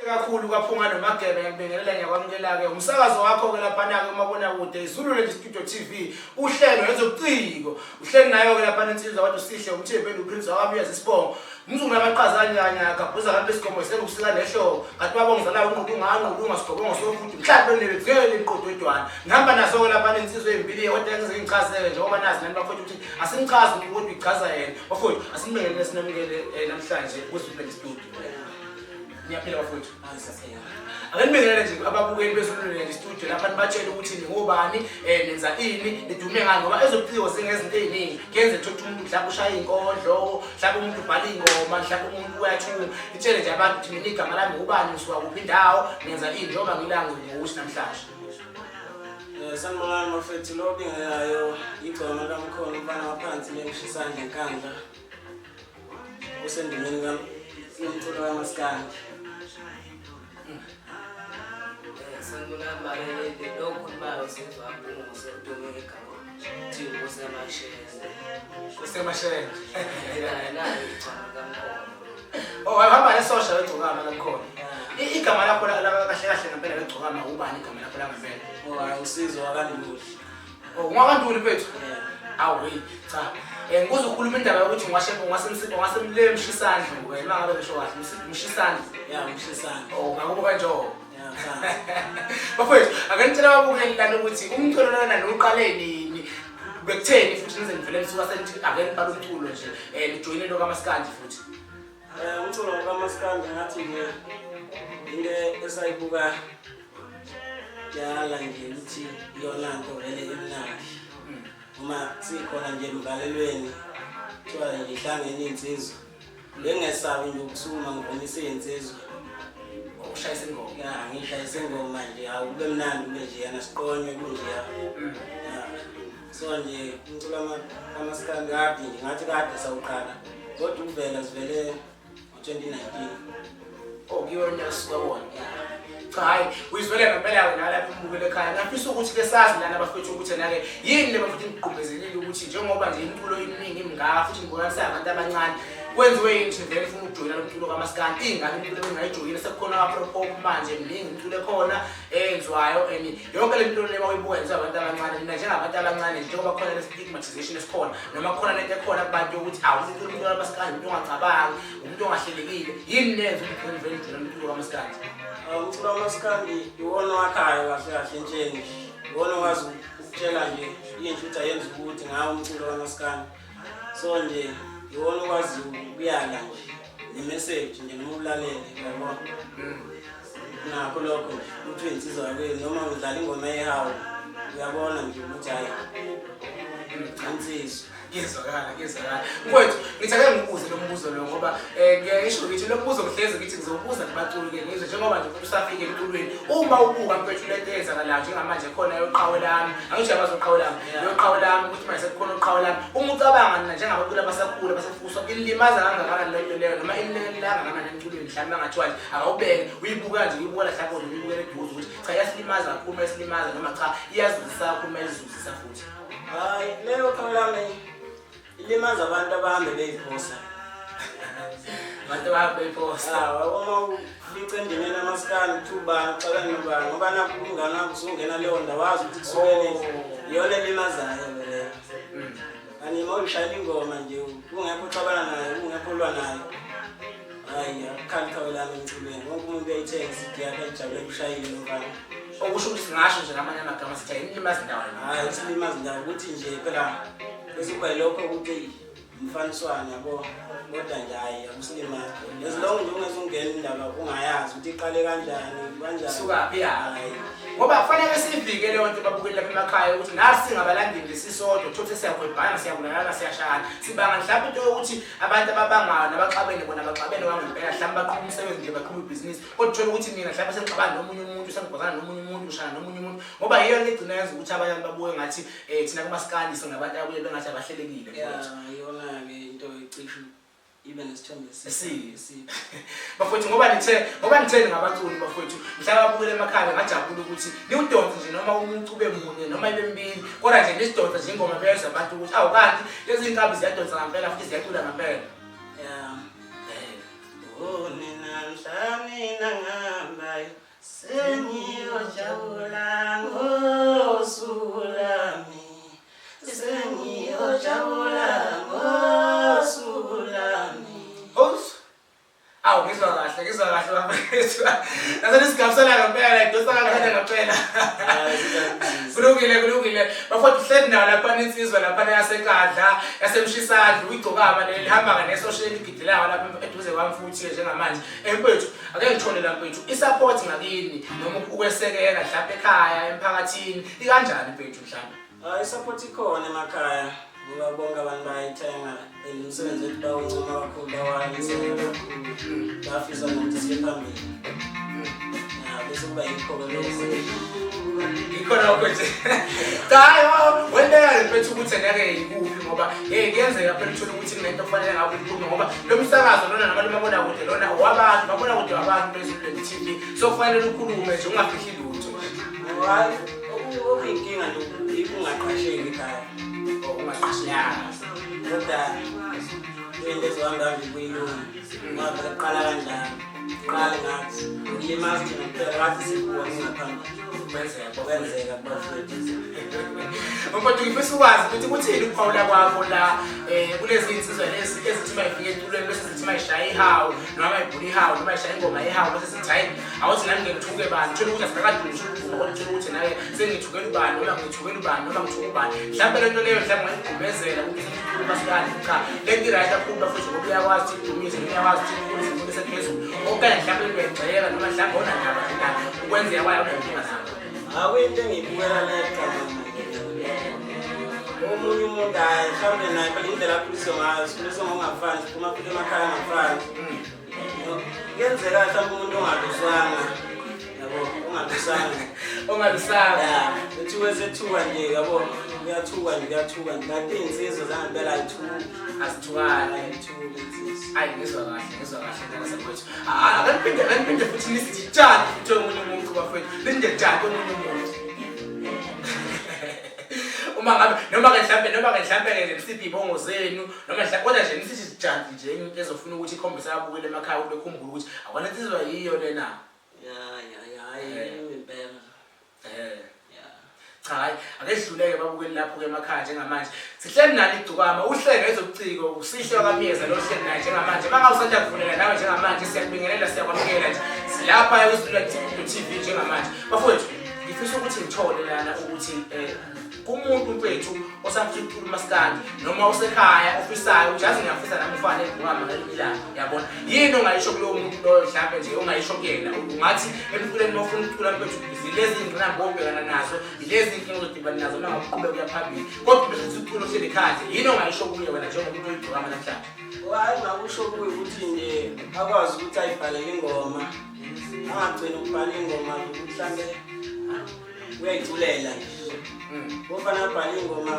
Kakhulu kwaphunga noMagebe, ngiyakubingelela, ngiyakwamukela-ke umsakazo wakho-ke laphana-ke umabonakude iZululand Studio TV, uhlelo ezobuciko uhleli nayo-ke laphana insizwa kodwa uSihle uMthembu uPrince wakwamuyeza isibongo umzukulu amaqazanyanya gabhuza kanti besigomo isekusika nehlobo kanti babongizalayo unqudu unganqudu ungasigobongo sofuthi mhlawumbe nebethele imqododwana. Ngihamba naso-ke laphana insizwa ey'mbili kodwa ngize ngichazeke njengoba nazi nani bafowethu ukuthi asimchazi umuntu kodwa ichaza yena. Bafowethu, asinibingelele sinamukele namhlanje kuZululand Studio. Niyaphila bafowethu? Ake nibingelele nje ababukeli beZululand Studio lapha, nibatshele ukuthi ningobani, nenza ini, nidume ngani, ngoba ezobuciko zingezinto ey'ningi. Kuyenze ukuthi umuntu mhlawumbe ushaya iy'nkondlo, mhlawumbe umuntu ubhala iy'ngoma, mhlawumbe umuntu uyathunga. Nitshele nje abantu ukuthi mina igama lami ngubani, ngisuka kuphi indawo, nenza ini, njengoba ngila ngokuthi namhlanje. Sanibonani bafethu, lo obingelelayo igcoma kamkhono, umfana waphansi lemshisandla eNkandla, usendimeni yomculo kamaskandi. Sanibonani balaleli, lo okhulumayo Sizwa Mpungose, udume ngegama kuthiwa uNkosi. Kusemashele. Nayo igcoma kamkhono. Oh, hamba nesosha wegcokama lamkhona. Igama lakho kahle kahle ngempela legcokama ubani igama lakho langempela? Oh, hayi, uSizwa wakaNduli. Oh, ungwakantuli mfethu? Yeah. Awu hey, cha. Ngikuze ukhuluma indaba yokuthi ngwashe ngwasemsipho ngasemlemshisandlu ke, uma ngabe ngisho kahle mshisandlu. Yeah, umshisandla. Oh, ngakubo kanjoko. Yeah, phansi. Bafowethu, ake nitshele ababukeli lana ukuthi umculo lona niwuqale nini? Bekutheni futhi nize nivele nisuka senithi ake nibhale umculo nje, nijoyine into kaMaskandi futhi? Umculo kamaskandi ngathi nje into esayibuka kudala nje ukuthi iyona nto vele imnandi. Uma sikhona nje emvalelweni kuthiwa nje ihlangene iy'nsizwa, bengingesabi nje ukusukuma ngivumise iy'nsizwa. Ushayisa ingoma. Ya, ngishayise ingoma nje, awu kube mnandi kube njeyana, siqonywe kunjeya. Ya. So nje umculo kamaskandi kade nje ngathi kade sawuqala, kodwa ukuvela sivele ngo-2019. Oh, kuyiwa unyaka sisuka wona. Cha hayi, uyizwele ngempela-ke nalapho umbukele ekhaya. Ngiyafisa ukuthi ke sazi lana bafethu ukuthi ena-ke yini le bafethu nigqugquzelile ukuthi njengoba nje imiculo iminingi imingaka futhi nibonaniseka abantu abancane, kwenziwe yini ukuthi vele ufuna ukujoyina lo mculo kamaskandi? Iy'ngane imiculo engingayijoyina sekukhona ka-pop manje, miningi imiculo ekhona eyenziwayo and yonke le miculo le mawuyibuka yenziwa abantu abancane. Nina njengabantu abancane, njengoba khona le stigmatization esikhona noma khona lento ekhona kubantu yokuthi awu umuntu umculo kamaskandi umuntu ongacabangi, umuntu ongahlelekile, yini nenza ukuthi ugcine vele nijoyina umculo kamaskandi? Umculo kamaskandi iwona wakhayo kahle kahle entsheni nje, iwona okwazi ukutshela nje intsha ukuthi ayenze ukuthi ngawo umculo kamaskandi. So nje iwona okwazi ukuyala nje nemeseji nje noma ulalele, uyabona nakho lokho nje ukuthi uyinsizwa yakwenu noma udlala ingoma ehawu, uyabona nje ukuthi hhayi, insizwa. Kuyezwakala, kuyezwakala. Mfowethu, ngithi ake ngikubuze lo mbuzo lo ngoba ngiyaye ngisho ngithi lo mbuzo ngihlezi ngithi ngizowubuza kubaculi-ke, ngizwe njengoba nje futhi usafika emculweni. Uma ubuka mfethu lento eyenzakalayo njengamanje khona yoqhawe lami, angisho yabazi uqhawe lami, yoqhawe lami ukuthi manje sekukhona uqhawe lami. Uma ucabanga nina njengabaculi abasakhula abasafufusa, ilimaza kangakanani lento leyo noma inilekelela kangakanani emculweni? Mhlawumbe angathiwa nje akawubeke uyibuka nje, uyibukela mhlawumbe nje uyibukela eduze ukuthi cha iyasilimaza kakhulu uma isilimaza, noma cha iyazuzisa kakhulu uma izuzisa futhi. Hhayi, leyo qhawe lami ilimaza abantu abahambe beyiphosa. Abantu abahambe beyiphosa. Ya, uma ufica endimeni amaskandi kuthiwa ubani uxabene nobani, ngoba nakho umngane wakho usungena leyo ndawo wazi ukuthi kusukele iyona elimazayo ke leyo. Kanti uma uyishayela ingoma nje ungekho uxabana naye, ungekho ulwa naye, hhayi akukhali qhawe lami emculweni. Wonke umuntu uyayithenga i-CD yakhe ayijabulele, ushayile lo mfana. Okusho ukuthi singasho nje ngamanye amagama sithi ayinilimazi indawo. Hhayi, isilimazi indawo ukuthi nje phela bese kuba yilokho ukuthi umfaniswano yabo, kodwa nje hhayi akusilimazi. As long nje ungezungena indaba ungayazi ukuthi iqale kanjani kanjani. Sukaphi ya. Hhayi. Ngoba kufanele sivike leyo nto babukeli lapha emakhaya ukuthi nasi singabalandeli nje sisodwa, uthole siyagwebhana, siyabulalana, siyashayana. Sibanga mhlawumbe into yokuthi abantu ababangayo nabaxabene bona baxabene wangempela, mhlawumbe baqhuba umsebenzi nje, baqhuba ibhizinisi, kodwa uthole ukuthi nina mhlawumbe senixabana nomunye umuntu, senigwazana nomunye umuntu, ushayana nomunye umuntu, ngoba yiyo le egcina yenza ukuthi abanye abantu babuke ngathi thina kumaskandi singabantu ababuye bengathi abahlelekile. Ya, iyona-ke into ecishe ibe nesithombe esibi. Bafowethu, ngoba nithe ningabaculi bafowethu, mhlawumbe ababukele emakhaya bengajabula ukuthi niwudonse nje noma umucu ube munye noma ibe mibili, kodwa nje nisidonse nje ingoma bezwe abantu ukuthi awu kanti lezi nkabi ziyadonsa ngampela futhi ziyacula ngampela. Ya. Ngonina mhla mina ngihambayo sengiyojabula ngosuku lwami, sengiyojabula ngosuku lwami. Oops. Awu, ngizwa kahle, ngizwa kahle bafethu. Nase nisigabisela ngempela, idosa kancane ngempela. Kulungile, kulungile. Bafowethu, hleli nawo lapha insizwa lapha yaseKadla, yaseMshisandlu, uyigcokama leli lihamba ngesosha eligidelayo lapha eduze kwami futhi njengamanje. Mfethu, ake ngithole la mfethu, i-support ngakini noma ukwesekela mhlawumbe ekhaya, emphakathini, ikanjani mfethu mhlawumbe? Hayi, i-support ikhona emakhaya ngoba bonke abantu bayayithenga and umsebenzi wethu bawuncoma kakhulu, bawayithenga kakhulu, bafisa nokuthi siye phambili. Ya, bese kuba yikho-ke lokho. Yikho lokho nje. Cha, hayi, wenteka mfethu ukuthi ngeke yikuphi, ngoba hey, kuyenzeka phela uthole ukuthi kunento okufanele ngabe ukhulume, ngoba lo msakazo lona nabantu mabonakude lona owabantu, mabonakude wabantu beZululand TV, so kufanele ukhulume nje, ungafihli lutho. Hayi, okuyinkinga nje ukungaqasheki ekhaya. Oh, ungaqasheki. Kodwa into ezohamba nje kuyilunga ngoba kuqala kanjalo, qale ngathi ukulimaza thina kuphela, ngathi sikuwa kungaphambili. Kwenzeka. Kwenzeka kubafethu. Mfowethu, ngifisa ukwazi ukuthi kuthini ukuphawula kwakho la kulezi iy'nsizwa lezi ezithi uma ifika emculweni bese zithi uma ishaya ihawu noma ibhula ihawu noma ishaya ingoma yehawu bese zithi, hayi, awuthi nami ngithuke bani. Thola ukuthi asikakadumi ukuduma, kodwa uthole ukuthi naye sengithukela ubani noma ngithukela ubani noma ngithuka ubani. Mhlawumbe le nto leyo mhlawumbe ungayigqumezela ukuthi ukhuluma sikani. Cha, le nto i-right kakhulu bafethu, ngoba uyakwazi ukuthi idumise noma uyakwazi ukuthi ikhulise umuntu esephezulu, okanye mhlawumbe into uyayigxeka noma mhlawumbe awunandaba nje nayo ukwenzeka kwayo, awunankinga nakho. Akuyinto engiyibukela leqa mina. Omunye umuntu, hhayi, mhlawumbe naye phela indlela akhuliswe ngayo, sikhuliswe ngokungafani, siphuma futhi emakhaya angafani. Kuyenzeka mhlawumbe umuntu ongaluswanga, yabo, ongalusanga. Ongalusanga. Ya, ethuka esethuka nje, yabo, uyathuka nje, uyathuka nje, kanti iy'nsizwa zangempela ayithuki. Azithukani. Ayithuki insizwa. Ayi, ngizwa kahle, ngizwa kahle ntana zakwethu. Akaniphinde, akaniphinde futhi nisithi tshani futhi omunye umuntu bafethu, linde tshani omunye umuntu uma ngabe noma-ke mhlampe, noma-ke mhlampe-ke nje nisiphe iy'bongo zenu noma mhlampe, kodwa nje nisithi tshani nje into ezofuna ukuthi ikhombise ababukeli emakhaya ukuthi bekhumbule ukuthi akwana insizwa yiyo lena. Ya ya ya, hayi, impela. Ya. Cha, hayi, ake sidluleke babukeli lapho-ke emakhaya njengamanje. Sihleli nalo igcokama, uhlelo ezobuciko, uSihle wakaMyeza lo hleli naye njengamanje. Uma ngabe usanda kuvulela nawe njengamanje, siyakubingelela, siyakwamukela nje. Silapha kwiZululand TV njengamanje. Bafowethu, ngifisa ukuthi ngithole lana ukuthi kumuntu mfethu osafisa ukucula umaskandi noma osekhaya ofisayo ukuthi yazi ngiyafisa nami ufane negcokama ngelinye ilanga, yabona, yini ongayisho kulowo muntu loyo mhlawumbe nje ongayisho kuyena? Ungathi emculeni uma ufuna ukucula mfethu, zilezi iy'ngqinamba obhekana nazo, yilezi iy'nkinga ozodibana nazo uma ngabe uqhubeka uya phambili, kodwa bese kuthi uculo uhleli ekhaya nje, yini ongayisho kuye wena njengomuntu oyigcokama namhlanje? Hayi, ngakusho kuye ukuthi nje akwazi ukuthi ayibhalele ingoma, angagcini ukubhala ingoma nje ukuthi mhlambe uyayiculela nje. Kufanele abhale ingoma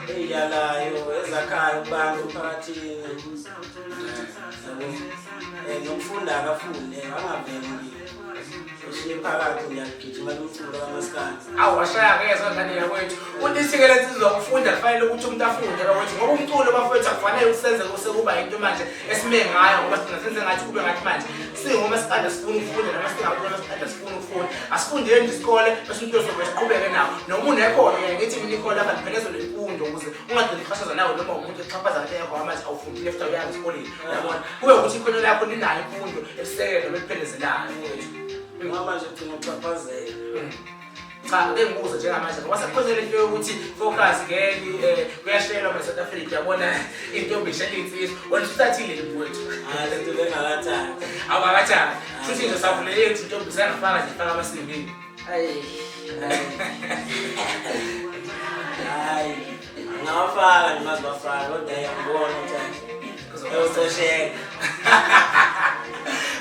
ey'yalayo, ezakhayo kubantu emphakathini, yabo. Nokufunda akafunde, angaveli nje ushiye phakathi nje agijima umculo kamaskandi. Awu, washaya ngezwa ngane yakwethu. Uthi-ke le nsizwa ukufunda kufanele ukuthi umuntu afunde bakwethu, ngoba umculo bafowethu akufanele ukuthi senze sekuba into manje esime ngayo, ngoba sina senze ngathi kube ngathi manje singomasikandi asifuni ukufunda noma singabantu bamasikandi asifuni ukufunda. Asifundeni nje isikole bese umculo sobe siqhubeke nawo. Noma unekhono, ngiyaye ngithi mina ikhono lakho aliphelezwe lemfundo ukuze ungagcini uxhashazwa nawe noma umuntu exhaphaza ngento yakho manje awufundile futhi awuyanga esikoleni, uyabona, kube ukuthi ikhono lakho linayo imfundo esisekelo noma eliphelezelayo mfowethu. Ngoba manje ugcina uxhaphazeka. Cha, ake ngibuze njengamanje, ngoba sekukhona lento yokuthi focus girl, kuyashelwa manje South Africa, yabona, intombi ishela iy'nsizwa, wena usuthathile le mfowethu? Hayi, lento bengakathathi. Awukakathathi? Shuthi nje savulele ukuthi intombi isangafaka nje, ifaka ama-CV. Ayi, hayi, ngawafaka nje mazibafaka, kodwa ngiyabona ukuthi eyocosheka.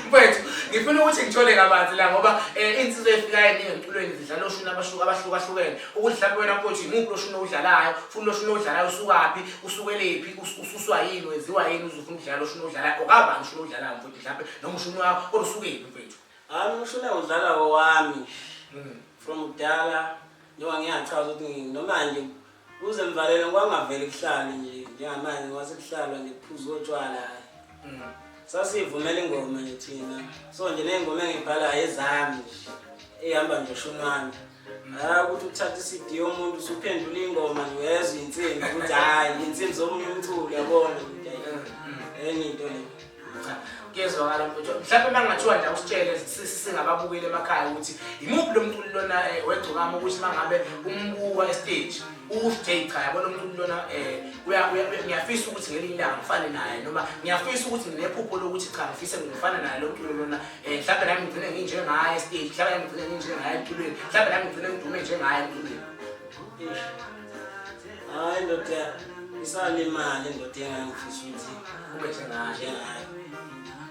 Mfowethu, ngifuna ukuthi ngithole kabanzi la, ngoba iy'nsizwa ey'fikayo eningi emculweni zidlala oshuni abahlukahlukene, ukuthi mhlawumbe wena mfowethu yimuphi lo shuni owudlalayo, futhi lo shuni owudlalayo usukaphi, usukelephi, ususwa yini, wenziwa yini uze ufune ukudlala lo shuni owudlalayo, okabani ushuni owudlalayo mfowethu mhlawumbe, noma ushuni wakho kodwa usukephi mfowethu? Hayi, ushuni udlala owami from kudala, njengoba ngiyachaza ukuthi noma nje kuze ngivalele kwangavele kuhlale nje njengamanje, ngase kuhlalwa nje kuphuzwa otshwala, hhayi. Sasiyivumela ingoma nje thina. So nje ney'ngoma engiyibhalayo ezami nje, ey'hamba nje ushuni wami. Hhayi ukuthi uthathe i-CD yomuntu usuphendula ingoma nje uyezwa iy'nsimbi ukuthi hhayi iy'nsimbi zomunye umculo uyabona ukuthi hhayi enye into le. Cha, kuyezwakala mfethu. Mhlawumbe uma kungathiwa nje awusitshele singababukeli emakhaya ukuthi imuphi lo mculi lona wegcokama ukuthi uma ngabe umbuka esiteji usho hey cha yabona umculi lona ngiyafisa ukuthi ngelinye ilanga ngifane naye noma ngiyafisa ukuthi nginephupho lokuthi cha ngifise ngifane naye lo mculo lona mhlawumbe nami ngigcine nginjengaye esiteji, mhlawumbe nami ngigcine nginjengaye emculweni, mhlawumbe nami ngigcine ngidume njengaye emculweni. Eish. Hayi ndoda isalimali indoda engangifisa ukuthi ube njengaye. Njengaye.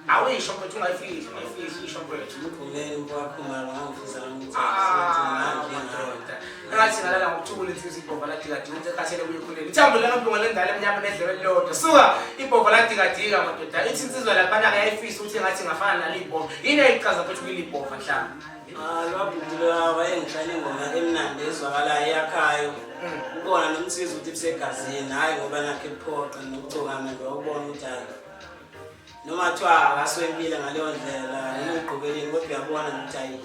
Awuyisho mfethu, ungayifihli, ungayifihli, isho mfethu. Umgqumeni mfowakho ngangifisa ukuthi Ah, madoda. Engathi ngalala ngokuthukula insizwa ibhova ladikadika ukuthi ekhathele kuye ekhuleni. Ithambo likaMpunga lendala emnyama nedlebe elilodwa. Suka ibhova ladikadika madoda. Ithi insizwa laphana kayayifisa ukuthi engathi ngafana nalo ibhova. Yini eyichaza mfethu kuyili ibhova mhlawumbe? Ah, lwabhuti lowa wayengishayela ingoma emnandi ezwakalayo eyakhayo. Ubona nomsiza ukuthi busegazini, hhayi ngoba nakhe ephoqa nokucokama nje wawubona ukuthi hhayi. Noma kuthiwa akaswempile ngaleyo ndlela, noma ugqokeleni kodwa uyabona ukuthi hhayi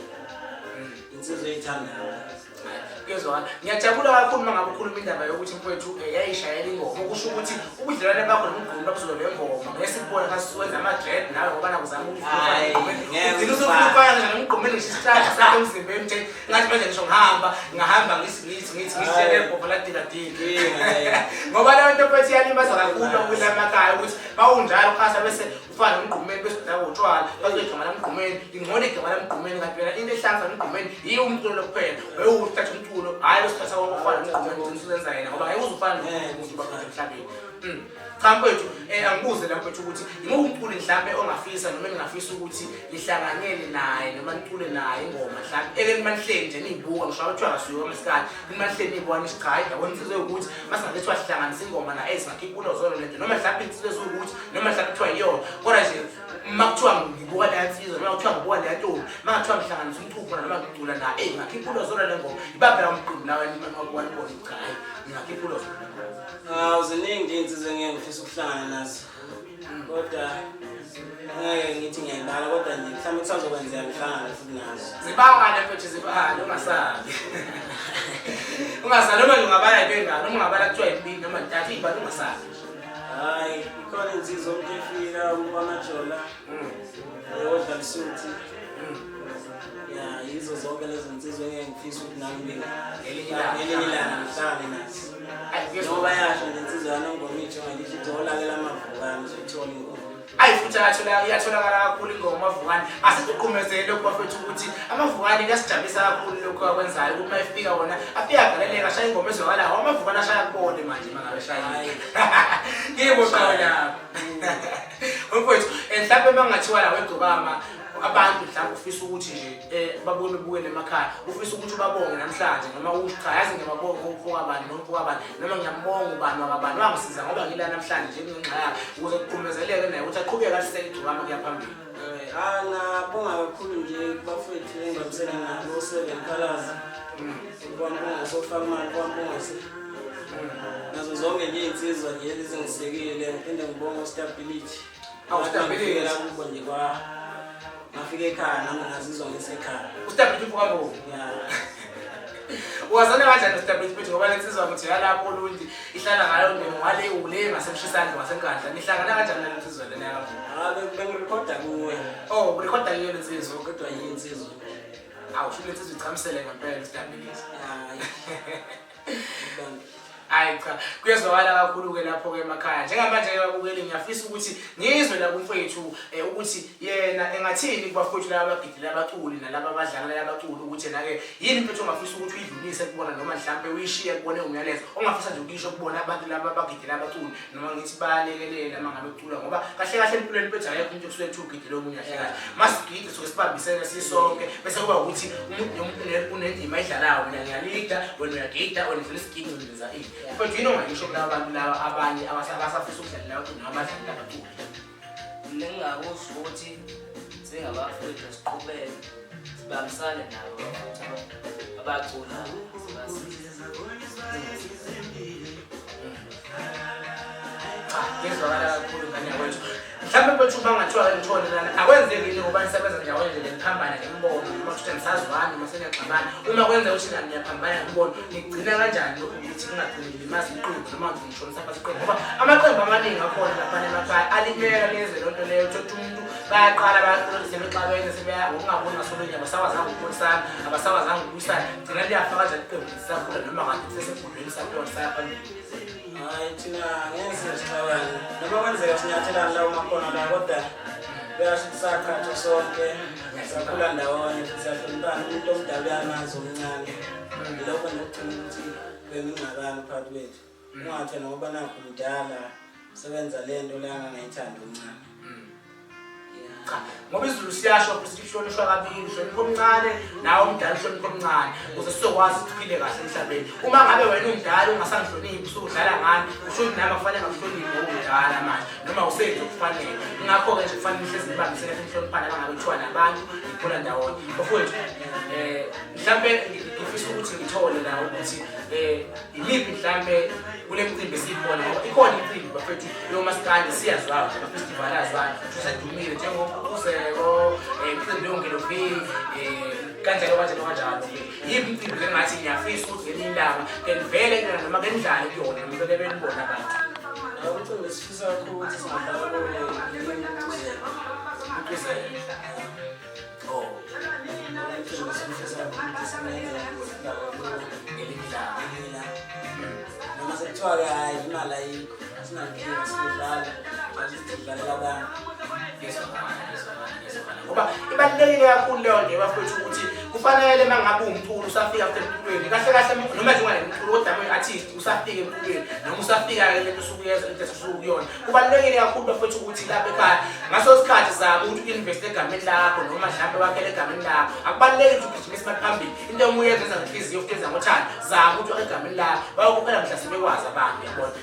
insizwa eyithandayo. Kuyezwakala. Ngiyajabula kakhulu uma ngabe ukhuluma indaba yokuthi mfowethu yayishayela ingoma, okusho ukuthi ubudlelwane bakho nomgqomo babuzobe bengoma. Ngeke sikubone xa siwenza ama-dread nawe ngoba nakuzama Hhayi, ngeke ugcina usufuna ukufana nje nomgqomeni ngisho isihlahla sakho emzimbeni nje ngathi manje ngisho ngihamba ngahamba ngithi ngithi ngithi ngisitshele ibhova ladikadika. Inkinga leyo. Ngoba leyo nto mfethu iyalimaza kakhulu okula emakhaya ukuthi bawunjalo qhasa bese ufana nomgqumeni bese udakwa utshwala bazothi igama lamgqumeni lingcono igama lamgqumeni kanti wena into ehlanza nomgqumeni yiyo umculo kuphela bewuthatha umculo hhayi besithatha konke ofana nomgqumeni ugcina usuzenza yena ngoba ngeke uze ufane nomuntu bafethu emhlabeni. Cha mfethu, angibuze la mfethu ukuthi imuphi umculi mhlampe ongafisa noma eningafisa ukuthi nihlanganyele naye noma nicule naye ingoma mhlampe eke nimanihleli nje niyibuka ngisho kuthiwa kasuye kwamasikali nimanihleli niyibuka nithi cha hayi yabona insizwa ewukuthi masingabe kuthiwa sihlanganisa ingoma na singakhipha ulozolo lento noma mhlampe insizwa eziwukuthi noma mhlampe kuthiwa iyona kodwa nje uma kuthiwa ngibuka leya nsizwa noma kuthiwa ngibuka leya ntombi uma kuthiwa ngihlanganisa umculo noma ngicula na ngakhipha ulozolo le ngoma ibaphi lawo mcimbi lawa enibona cha hayi ngingakhipha ulozolo le ngoma. Hawu ziningi nje iy'nsizwa engeke ngifisa ukuhlangana nazo kodwa ngeke ngithi ngiyayibala kodwa nje mhlawumbe kusazokwenzeka ngihlangane futhi nazo. Zibale mfethu zibale ungasabi. Ungasabi noma nje ungabala into engaka noma ungabala kuthiwa yibili noma ntathu iy'bala ungasabi. Hhayi ikhona insizwa umuntu efika umuntu wamajola odla lisuthi. Ya yizo zonke lezo nsizwa engeke ngifisa ukuthi nami Ngelinye ilanga. ngelinye ilanga ngihlangane nazo. Ayi, kuyezwakala. Njengoba yasho nje insizwa yanongomitsho ngalisho ukuthi olakela amavukane uzoyithola ingoma. Ayi futhi iyatholakala kakhulu ingoma amavukane. Asiqhumezele lokhu bafethu ukuthi amavukane kuyasijabulisa kakhulu lokhu akwenzayo ukuthi uma efika wona afike agaleleka ashaya ingoma ezwakalayo. Amavukane ashaya kubone manje uma ngabe eshaya. Hhayi. Yebo qhawe lapho. Mfowethu, mhlawumbe uma kungathiwa la wegcokama abantu mhlawumbe ufisa ukuthi nje babuke bebukele emakhaya, ufisa ukuthi ubabonge namhlanje noma usho cha yazi ngiyababonga umfowabani nomfowabani noma ngiyambonga ubani wakabani wangisiza ngoba ngila namhlanje nje kungenxa yakhe ukuze kuqhumezeleke naye ukuthi aqhubeke aliseke igcokama kuya phambili. Ngabonga kakhulu nje kubafowethu engibambisene nabo o-Seven Colours. KwaMpungose, oFakumani, kwaMpungose. Nazo zonke nje iy'nsizwa nje ezingisekile ngiphinde ngibonge uStability. Awu, Stability. Ngafikela kubo nje kwa ngafika ekhaya nami ngazizwa ngisekhaya. UStability uFokambovu. Ya. Wazana kanjani noStability mfethu ngoba lensizwa ngithi yalapho Olundi ihlala ngayo nje ngale ule ngasemshisandle ngasenkandla. Nihlangana kanjani nale nsizwa lena yakambovu? Ah, bengirekhoda kuwe. Oh, urekhoda kuyo le nsizwa. Kodwa yinsizwa. Awu, sho le nsizwa ichamisele ngempela uStability. Hayi. Hayi cha, kuyezwakala kakhulu-ke lapho-ke emakhaya. Njengamanje-ke babukeli ngiyafisa ukuthi ngizwe la kumfethu ukuthi yena engathini kubafowethu laba abagidela abaculi nalaba abadlala abaculi ukuthi yena-ke yini mfethu ongafisa ukuthi uyidlulise kubona noma mhlampe uyishiye kubona umyalezo ongafisa nje ukuyisho kubona abantu laba abagidela abaculi noma ngithi bayalekelela uma ngabe kuculwa ngoba kahle kahle empilweni mfethu akekho umuntu okusuke kuthiwa ugidele omunye kahle kahle. Masigide suke sibambisene sisonke bese kuba ukuthi umuntu nomuntu unendima ayidlalayo, mina ngiyalida, wena uyagida, wena udlala isiginci, mina ngenza ini. Mfethu yini ongayisho kulaba bantu laba abanye abasafisa ukudlalela abaculi noma abadlalela abaculi? Mina engingakusho ukuthi singabafowethu siqhubeke sibambisane nabo abafowethu abaculayo sibasize. Cha, kuyezwakala kakhulu ngane yakwethu. Mhlawumbe mfethu Bafethu bangathiwa ke ngithole lana akwenzeki yini ngoba nisebenza ndawonye nje niphambana ngemibono noma kuthiwa nisazwani noma seniyaxabana uma kwenzeka ukuthi nani niyaphambana ngemibono nigcina kanjani lokhu ukuthi kungagcini kulimaza iqembu noma ngisho nisaphatha iqembu ngoba amaqembu amaningi akhona laphana emakhaya alimela leze loo nto leyo uthotha umuntu bayaqala bayaqula sebexabene sebeya ngokungaboni ngasolonye abasakwazanga ukubonisana abasakwazanga ukubuyisana gcina liyafa kanjani iqembu lisakhula noma kade lisesebhodweni sakhona saya phambili. Hayi thina ngeke sixabane noma kwenzeka sinyathelana lawo makhona la kodwa kuyasho ukuthi saqhathwa sonke sakhula ndawonye futhi siyahloniphana umuntu omdala uyamazi omncane yilokho nje okugcina ukuthi kube ingxabano phakathi kwethu ungathi ngoba nakho mdala sebenza le nto le angangayithandi omncane. Cha, ngoba izulu siyasho futhi lihlonishwa kabili, uhlonipha omncane nawe omdala uhlonipha omncane ukuze sizokwazi ukuthi uphile kahle emhlabeni. Uma ngabe wena umdala ungasangihloniphi usudlala ngami, usho ukuthi nami akufanele ngakuhloniphi ngoba umdala manje noma usenze okufanele. Ingakho-ke nje kufanele nihlezi nibambisene futhi nihloniphane uma ngabe kuthiwa nabantu nikhula ndawonye. Bafowethu, mhlampe ngifisa ukuthi ngithole la ukuthi imiphi mhlampe kule mcimbi esiyikhona ngoba ikhona imicimbi bafethu yomasikandi siyazwayo nje amafestivali azwayo futhi usedumile njengomkhukhuzeko imicimbi yongelovi kanjalo kanjalo kanjalo yiphi imicimbi le ngathi ngiyafisa ukuthi ngelinye ilanga ke ngivele kuyona noma ke nidlale kuyona noma bebe benibona abantu. Umcimbi esifisa kakhulu ukuthi singadlala kuwo imicuzelo. Umcuzelo. Oh. Umcimbi esifisa kakhulu ukuthi singenza ngelinye ilanga. Noma sekuthiwa-ke hhayi imali ayikho asinankinga siyodlala sidlalela abantu. Ngiyezwakala, ngiyezwakala, ngiyezwakala. Ngoba ibalulekile kakhulu leyo nto bafowethu ukuthi kufanele uma ngabe uwumculo usafika futhi emculweni kahle kahle noma nje ungale mculo kodwa uma uyi-artist usafika emculweni noma usafika-ke lento osuke uyenza lento esuke kuyona kubalulekile kakhulu bafowethu ukuthi lapha ekhaya ngaso sikhathi zama ukuthi u-investe egameni lakho noma mhlawumbe wakhele egameni lakho akubalulekile ukuthi ugijime isimali phambili into uma uyenza enza ngenhliziyo futhi enza ngothando zama ukuthi wakhe egameni lakho bayokhokhela mhla sebekwazi abantu yabona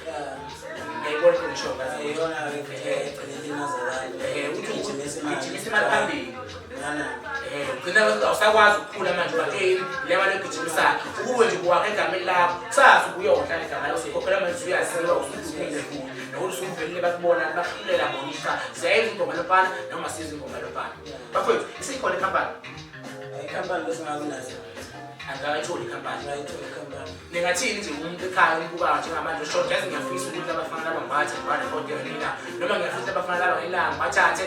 ngiyayibona into engishoyo ngazi Iyona-ke futhi egcine ilimaza abantu. Ukuthi Ugijimisa imali. ugijimisa imali phambili. Yana. Ugcina awusakwazi ukukhula manje uba hey le mali ogijimisayo ukube nje kuwakha egameni lakho kusasa ubuyodla negama lakho usukhokhela manje uyaziwa usudumile futhi nokuthi usuvelile bakubona bakuhlulela bona ukuthi cha siyayenza ingoma lofana noma siyenza ingoma lofana bafowethu isikhona ikhampani. Ikhampani besingabi nayo. Angikayitholi ikhampani. Angikayitholi ikhampani. Ningathini nje umuntu ekhaya umbukayo njengamanje ushoda yazi ngiyafisa ukuthi abafana laba ngibathe ngibarekhodele ngelanga noma ngiyafisa abafana laba ngelanga ngibathathe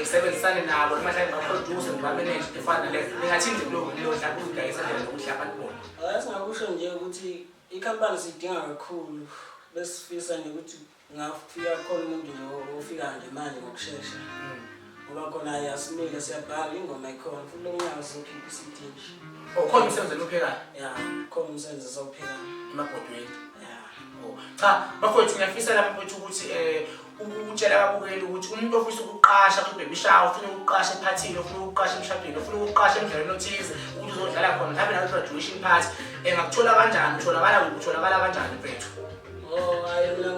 ngisebenzisane nabo noma mhlawumbe ngibaproduce ngibameneje into efana naleyo ningathini nje kulowo muntu lowo mhlawumbe uzidayisa ndlela nokuthi abantu bona. Hayi singakusho nje ukuthi ikhampani siyidinga kakhulu besifisa nje ukuthi ngafika khona umuntu nje ofika nje manje ngokushesha ngoba khona asimile siyabhala ingoma ikhona futhi lo nyaka sizokhipha i-CD nje. Oh khona umsebenzi eniwuphekayo? Ya khona umsebenzi esawuphekayo. Emabhodweni? Ya. Oh cha bafowethu ngiyafisa lapha mfowethu ukuthi ukutshela ababukeli ukuthi umuntu ofisa ukuqasha kwi-baby shower ufuna ukuqasha ephathini ufuna ukuqasha emshadweni ufuna ukuqasha emdlalweni othize ukuthi uzodlala khona mhlawumbe nawe graduation party engakuthola kanjani utholakala kuphi utholakala kanjani mfethu? Oh hayi mina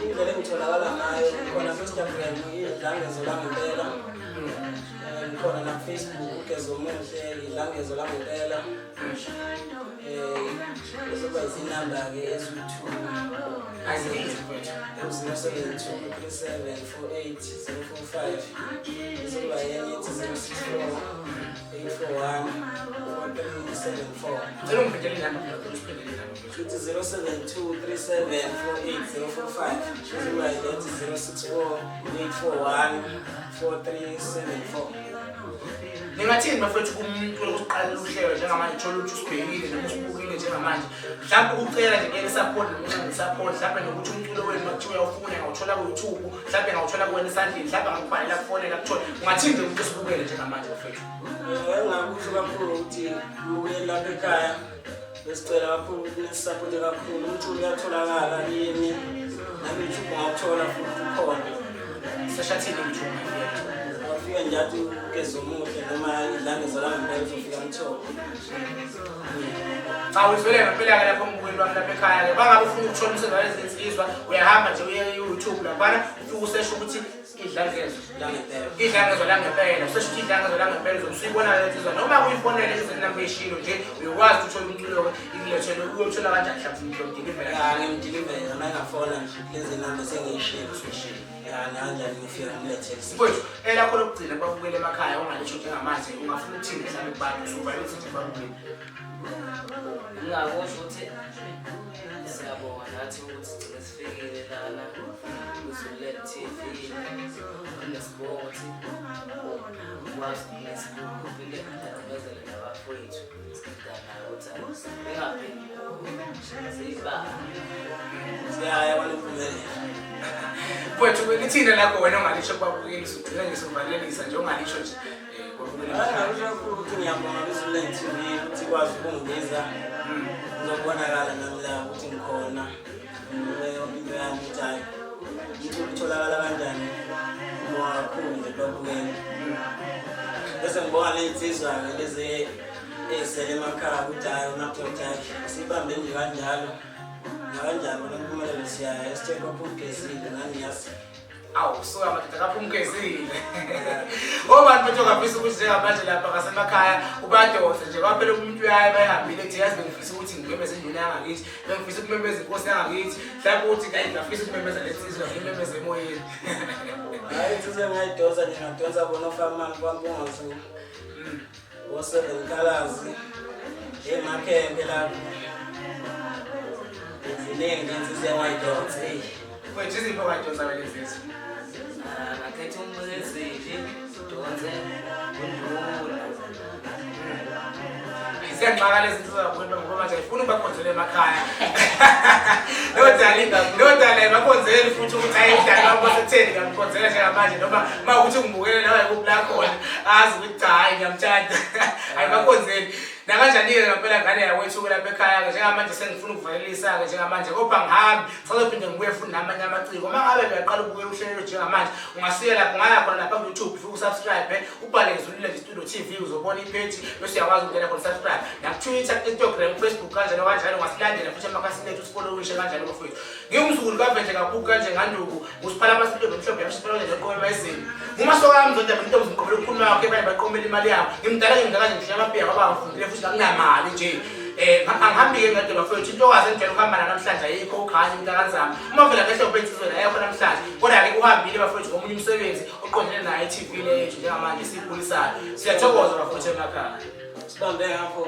indlela engitholakala ngayo khona ku-Instagram idlangezo langempela. Ngikhona na-Facebook ugezo omuhle idlangezo langempela. Kuzoba izinamba-ke eziwu-2 Azibizi mfethu. 072 37 48 045 kuzoba yenye ethi 064 841 4374. Ngicela ungiphindele inamba mfethu, usiphindele inamba mfethu. Ithi 072 37 48 045 kuzoba lethi 064 841 4374. Ningathini bafethu kumuntu lokuqala uhlelo njengamanje thola ukuthi usibhekile noma usibukile njengamanje mhlawumbe ukucela nje ngeke support noma uncenga support mhlawumbe nokuthi umculo wenu makuthiwa uyawufuna ngawuthola ku-YouTube mhlawumbe ngawuthola kuwena esandleni mhlawumbe angakubhalela kufonela kuthole ungathini nje umuntu osibukele njengamanje bafethu? Engingakusho kakhulu ukuthi mbukeli lapha ekhaya besicela kakhulu ukuthi nisisapote kakhulu umculo uyatholakala kimi naku-YouTube ungawuthola futhi ukhona. Seshathini ku-YouTube? Ungafika nje athi ugezo omuhle noma idlangezo langempela uzofika mthole. Cha uzwele ngempela-ke lapho mbukeli wami lapha ekhaya-ke bangabe ufuna ukuthola umsebenzi walezi nsizwa uyahamba nje uye e-YouTube laphana ufike useshe ukuthi idlangezo Langempela. Idlangezo langempela useshe ukuthi idlangezo langempela uzobe usuyibona le nsizwa noma kuyifonele izinamba ey'shilo nje uyokwazi ukuthi uthole umculo-ke ikulethele uyothola kanjani mhlawumbe umculo umdilivela? Ya ngimdilivela uma engafona nje kulezi namba sengiyishilo. Usuyishilo. Ya, nakanjani ngifika ngimlethele. Mfowethu, elakho lokugcina kubabukela emakhaya ongalisho njengamanje, ungafuna ukuthini mhlawumbe kubantu usuvalile ukuthi nje babukele? Ngingakusho ukuthi siyabonga nathi ukuthi sigcine sifikile lana kuZululand TV. Nesibonga ukuthi ukwazi nesibuphile nabazele nabafowethu sidana ukuthi bengapheli siyibamba. Siyaya kwanempumelelo. Mfowethu, lithini lakho wena ongalisho kubabukeli usugcina nje suvalelisa nje ongalisho nje kubabukeli Hayi, emakhaya? ngakusho kakhulu ukuthi ngiyabonga kwiZululand TV ukuthi ikwazi ukungibiza ngizobonakala nami la ukuthi ngikhona. Ngikhulume yonke into yami ukuthi hhayi umculo utholakala kanjani. Ngibonga kakhulu nje kubabukeli. Bese ngibonga ney'nsizwa-ke lezi ey'sele emakhaya ukuthi hhayi umadoda hhayi siyibambe nje kanjalo. Nakanjani bona impumelelo siyaya esithe kwaphumgezile nani yazi. Awu suka madoda kaphumgezile. Obani bethu ngafisa ukuthi njengamanje lapha ngasemakhaya ubadonse nje kwaphela umuntu uyaye bayihambile ethi yazi bengifisa ukuthi ngimemeze induna yangakithi, bengifisa ukumemeza inkosi yangakithi, mhlawumbe ukuthi hayi ngafisa ukumemeza le nsizwa ngimemeze emoyeni. Hayi insizwa engingayidonsa nje ngadonsa bona ofamani kwaMpungose. O-Seven Colors, emakhempe lapho. Ziningi nje insizwa engayidonsa eyi. Mfowethu iziphi ongayidonsa wena insizwa? Ah, ngakhetha umbukezeli donse unduna. Ziyanxaka lezi nsizwa kakhulu ngoba manje ayifuni ukubakhonzela emakhaya. Leyo dali, leyo dali ayibakhonzeli futhi ukuthi hayi mdali wami wasekutheni ngiyamkhonzela njengamanje noma uma ukuthi ngibukele nawe kuphi la khona azi ukuthi cha hayi ngiyamthanda. Ayibakhonzeli. Nakanjani-ke ngampela ngane yakwethu-ke lapha ekhaya-ke njengamanje sengifuna ukuvalelisa-ke njengamanje kodwa ngihambi sazophinde ngibuye futhi namanye amaciko. Uma ngabe uyaqala ukubukela uhlelo njengamanje ungasiya lapho ungaya khona lapha ku-YouTube ufike usubscribe ubhale ngeZululand Studio TV uzobona ipage bese uyakwazi ukungena khona subscribe naku-Twitter, Instagram, Facebook kanjalo kanjalo ungasilandela futhi emakhasini ethu usifollowishe kanjalo bafowethu. Ngingumzukulu kaVendle kakhulu kanje nganduku usiphala amasilo nomhlophe yamshiphala nje noqobe mayizini. Ngumasoka ami zonke mina intombi ngiqobela ukukhuluma wakhe baye baqomela imali yabo. Ngimdala ngimdala nje ngishiya amabhiya ngoba ngifundile futhi anginamali nje. Angihambi-ke ngedwa bafowethu into okwazi engijwayele ukuhamba nayo namhlanje ayikho ukhanye umntakanzama. Uma vele ngehlophe insizwa naye khona namhlanje. Kodwa-ke uhambile bafowethu ngomunye umsebenzi oqondene naye i-TV le yethu njengamanje esiyikhulisayo. Siyathokoza bafowethu emakhaya. Sibambe ngapho.